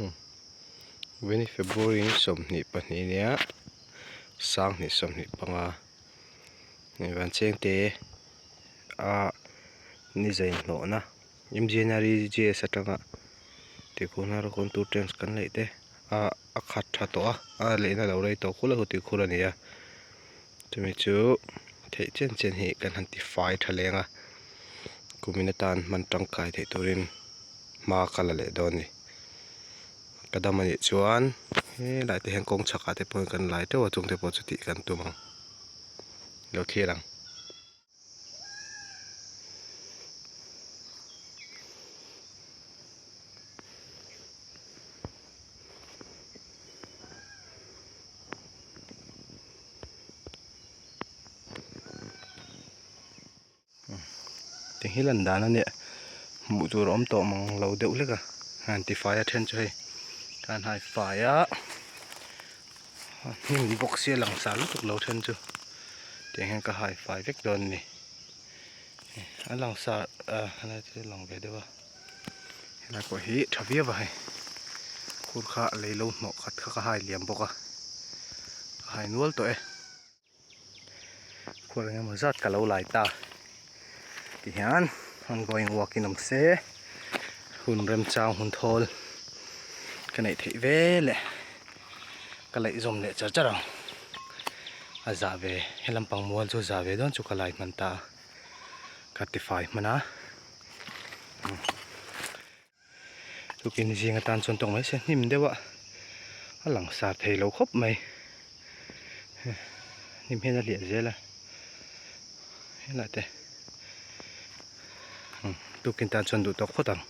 Vawini February ni 22 nia 2025 van chengte a ni zain hlawhna M_G_N_R_E_G_S atanga tihkhur hnar contour trench kan neih te a a khat tha tawh a a lehna lo rei tawh khul a tihkhur a ni a chumi chu theih chen chen hi kan han tifai tha leng a kumin atan hman tangkai theih turin hma ka la leh dawn a ni ka dam anih chuan helai te hian kawng chhakah te pawh hian kan lai teuh a chung te pawh chu tih kan tum ang lo thlir ang. Tiang hi lan dan a nia hmuh tur a awm tawh mang lo deuh hlek a han ti fai a then chu hei khan hai fai a hnim bawk sia lang sar lutuk lo then chu tiang hian ka hai fai vek dawn a ni a lang sar ah helai chu a lang ve deuh a helai pawh hi tha viau a hei khur kha lei lo hnawh khat kha ka hai liam bawk a ka hai nual tawh e. Khual engemaw zat ka lo lai ta tihian ongoing work in awm se hun remchang hun thawl ka neih theih ve leh ka laih zawm leh char char ang a zah ve he lampang mual chu zah ve dawn chu ka lai hman ta a ka tifai hman a. Tukin zing atan chuan tawng mai se hnim deuh a a lang sar thei lo khawp mai hnim hian a liah zel a helai te tukin tan chuan duh tawk phawt ang.